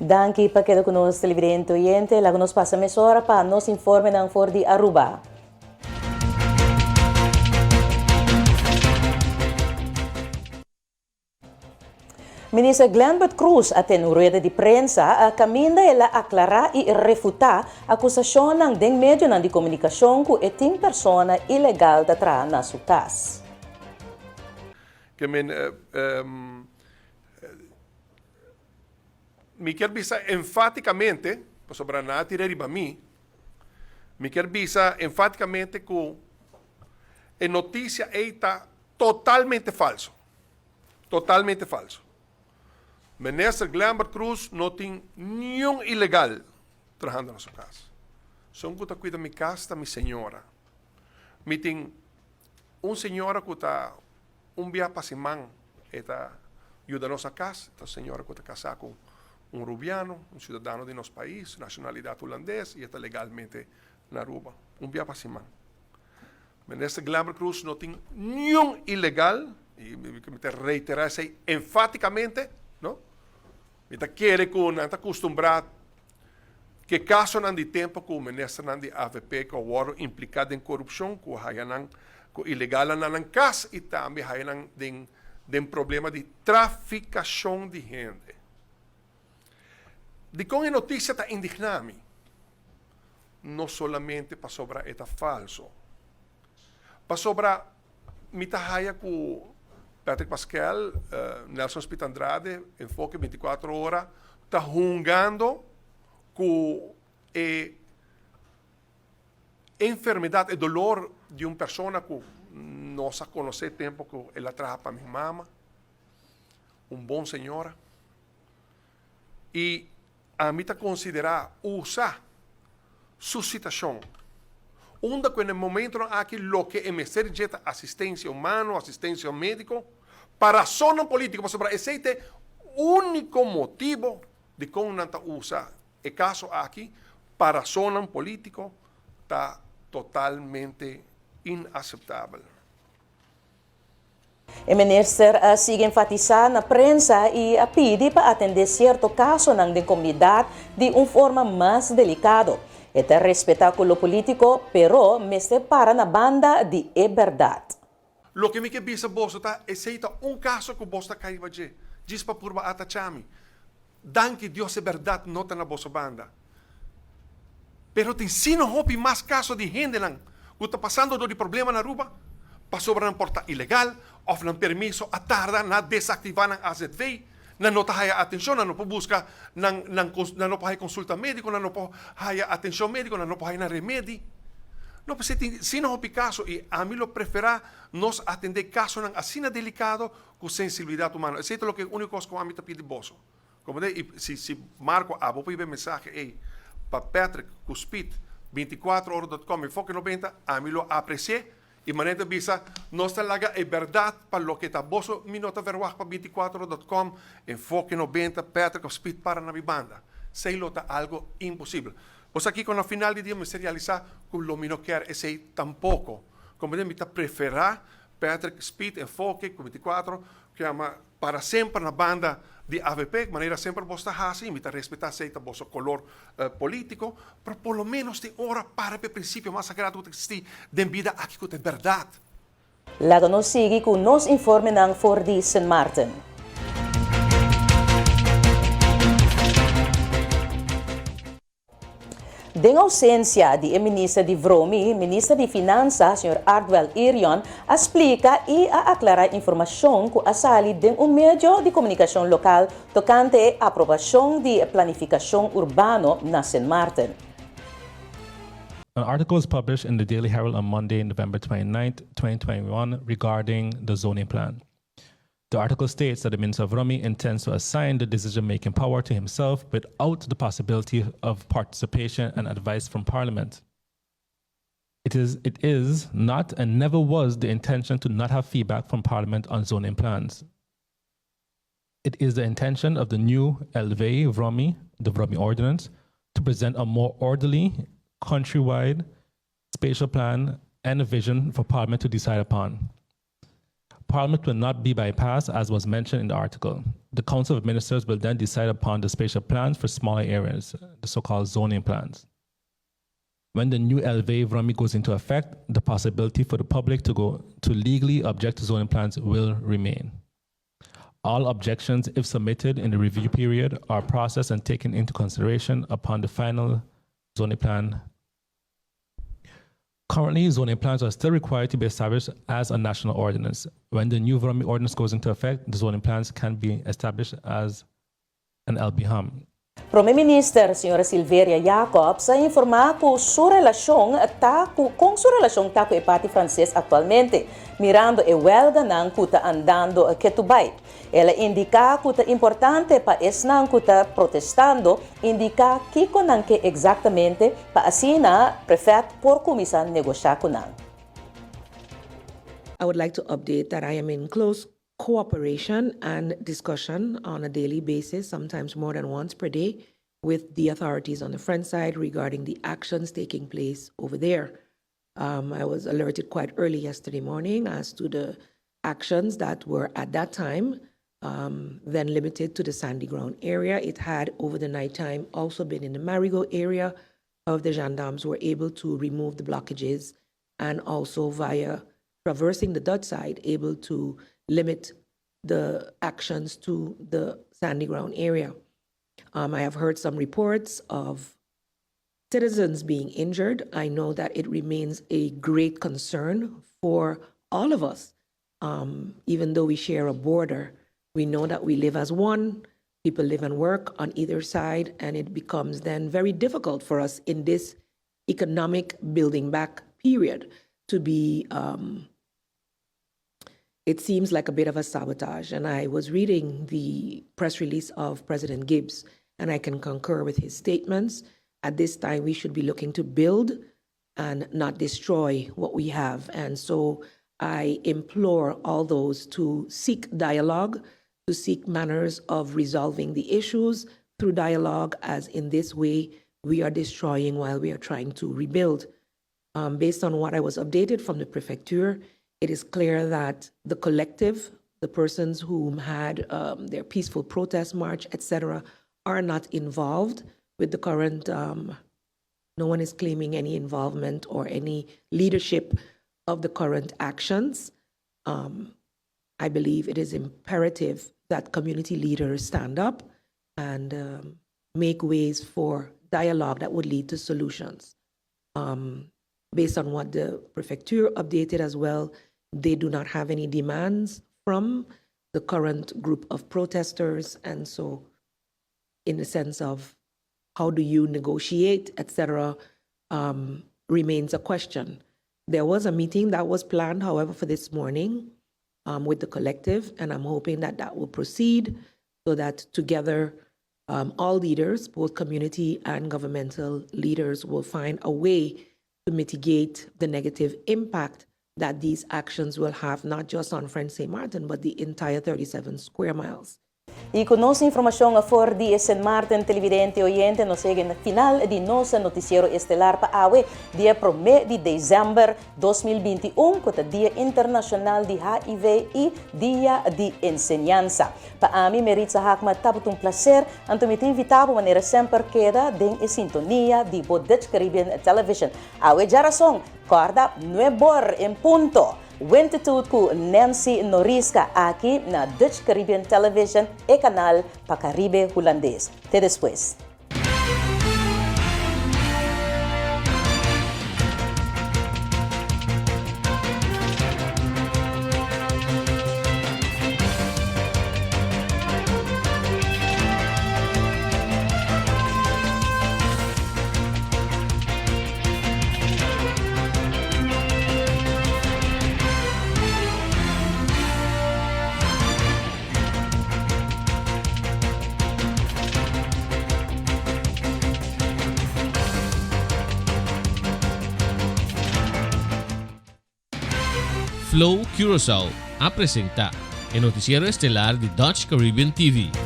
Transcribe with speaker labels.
Speaker 1: Danki pa keda ku nos televidente oyente. Laga nos pasa mesora pa nos informenan for di Aruba. Minister Glenbert Croes a tene un rueda di prensa kaminda el a aklará i refutá akusashonnan den medionan di komunikashon ku e tin persona ilegal ta traha na su kas.
Speaker 2: Ke men mi kier bisa enfátikamente, pasobra nan a tira riba mi, mi kier bisa enfátikamente ku e notisia ei ta totalmente falso. Totalmente falso. Minister Glenbert Croes no tin niun ilegal trahando na su cas. Esun cu ta cuida mi cas ta mi señora. Mi tin un señora cu ta un bia pa siman e ta yuda nos na cas. Ta señora cu ta casa cu un Rubiano, un ciudadano di nos pais, nacionalidad Hulandes y e ta legalmente na Aruba. Un bia pa siman. Minister Glenbert Croes no tin niun ilegal, y mi ta reitera esey enfaticamente, no? Mi ta kere cu nan ta custumbra ke casonan di tempo cu ministernan di avp cu a wordo implica den corupcion, cu haya nan cu ilegalnan na nan cas y tambe haya nan den den problema di traficacion di hende. Dicon e noticia ta indigna mi? No solamente pasobra e ta falso. Pasobra mi ta haya cu Patrick Paskel, Nelson Speed Andrade, Enfoke 24 Ora ta hungando cu e enfermedad, e dolor di un persona cu nos a conoce tempo cu el a traha pa mi mama, un bon señora. Y ami ta considera usa su situacion unda cu na e momentonan aki loke e mester dje ta asistencia humano, asistencia medico, pa razonnan politico, pasobra esey ta e unico motibo dicon nan ta usa e caso aki pa razonnan politico, ta totalmente inaceptabel.
Speaker 1: E minister a sigui enfatisá na prensa i a pidi pa atendé sierto kasonan den komunidat di un forma mas delikado. E ta respetá ku lo polítiko, pero mester para na banda di e bèrdat.
Speaker 2: Loke mi ke bisa boso ta, esei ta un kaso ku boso ta kai riba dje, djis pa purba atachá mi. Danki Dios e bèrdat no ta na boso banda. Pero tin sino hopi mas kaso di hendenan ku ta pasando dor di problema na Aruba pasobra nan por ta ilegal òf nan permiso a tarda na desaktivá nan azv, nan no ta haya atenshon, nan no por buska nan nan nan no por haya konsulta médiko, nan no por haya atenshon médiko, nan no por haya nan remedi. No, p'esei tin sino hopi kaso i ami lo preferá nos atendé kasonan asina delikado Ku sensibilidat humano. Esei ta loke úniko kos ku ami ta pidi boso. Komprendé? I si si Marco abo por hiba e mensahe ei pa Patrick ku Speed 24 ora dot com enfoke 90, ami lo apresi'é. I manera ta bisa, nos ta laga e bèrdat pa loke ta boso, mi no ta verwagt pa 24 ora dot com, enfoke 90, Patrick òf Speed para na mi banda. Esei lo ta algo imposibel. Bo sa kiko? Na final di dia mester realisá ku lo mi no kier esei tampoko. Komprendé? Mi ta preferá Patrick Speed Enfoke ku 24 ku yama para semper na banda di avp, manera semper bos ta hasi, mi ta respeta esei ta boso kolor politico, pero por lo menos tin ora para pa e principio mas sagrado ku ta existi den bida aki ku ta e berdad.
Speaker 1: Laga nos sigui ku nos informenan for di Sint Maarten. Den ausencia di e minister di Vromi, minister di Finansa, señor Ardwell Irion, a splica y a aclara informacion cu a sali den un medio di comunicacion local tocante e aprobacion di e planificacion urbano na Sint Maarten.
Speaker 3: An article was published in the Daily Herald on Monday, November 29, 2021 regarding the zoning plan. The article states that the Minister of Rummy intends to assign the decision-making power to himself without the possibility of participation and advice from Parliament. It is, it is not and never was the intention to not have feedback from Parliament on zoning plans. It is the intention of the new LV VROMI, the VROMI Ordinance, to present a more orderly, countrywide spatial plan and a vision for Parliament to decide upon. Parliament will not be bypassed, as was mentioned in the article. The Council of Ministers will then decide upon the spatial plans for smaller areas, the so called zoning plans. When the new LV VROMI goes into effect, the possibility for the public to go to legally object to zoning plans will remain. All objections, if submitted in the review period, are processed and taken into consideration upon the final zoning plan. Currently, zoning plans are still required to be established as a national ordinance. When the new VROMI ordinance goes into effect, the zoning plans can be established as an LB HAM.
Speaker 1: Prome Minister, Sra. Silveria Jacobs, a informa cu su relacion ta cu con su relacion ta cu e parti Frances actualmente, mirando e welganan cu ta andando ketu bay. El a indica cu ta importante pa esnan cu ta protestando indica kico nan ke exactamente pa asina Prefect por cuminsa negosha cu nan.
Speaker 4: I would like to update that I am in close cooperation and discussion on a daily basis, sometimes more than once per day, with the authorities on the French side regarding the actions taking place over there. Um, I was alerted quite early yesterday morning as to the actions that were at that time um, then limited to the sandy ground area. It had over the nighttime also been in the Marigot area. Of the gendarmes were able to remove the blockages and also via traversing the Dutch side, able to limit the actions to the sandy ground area. Um, I have heard some reports of citizens being injured. I know that it remains a great concern for all of us. Um, even though we share a border, we know that we live as one. People live and work on either side, and it becomes then very difficult for us in this economic building back period to be um, it seems like a bit of a sabotage. And I was reading the press release of President Gibbs, and I can concur with his statements. At this time, we should be looking to build and not destroy what we have. And so I implore all those to seek dialogue, to seek manners of resolving the issues through dialogue, as in this way we are destroying while we are trying to rebuild. Um, based on what I was updated from the prefecture, it is clear that the collective, the persons whom had um, their peaceful protest march, etc., are not involved with the current. Um, no one is claiming any involvement or any leadership of the current actions. Um, I believe it is imperative that community leaders stand up and um, make ways for dialogue that would lead to solutions. Um, based on what the prefecture updated as well, they do not have any demands from the current group of protesters. And so, in the sense of how do you negotiate, etc., um, remains a question. There was a meeting that was planned, however, for this morning um, with the collective, and I'm hoping that that will proceed so that together um, all leaders, both community and governmental leaders, will find a way to mitigate the negative impact that these actions will have, not just on French St. Martin, but the entire 37 square miles.
Speaker 1: Y cu nos informacion for di Sint Maarten, televidente oyente, nos a yega na final di nos noticiero estelar pa awe, dia prome di december 2021, cu ta Dia Internacional di HIV y Dia di Enseñansa. Pa ami, Meritza Haakma, tabata un placer, anto mi ta invita bo manera semper keda den e sintonia di bo Dutch Caribbean Television. Awe djarason, corda, nuebor en punto! Wentitude ku Nancy Norisca aki na Dutch Caribbean Television, e kanal pa Caribe Hulandes. Te despues.
Speaker 5: Flow Curaçao a presenta e noticiero estelar di Dutch Caribbean TV.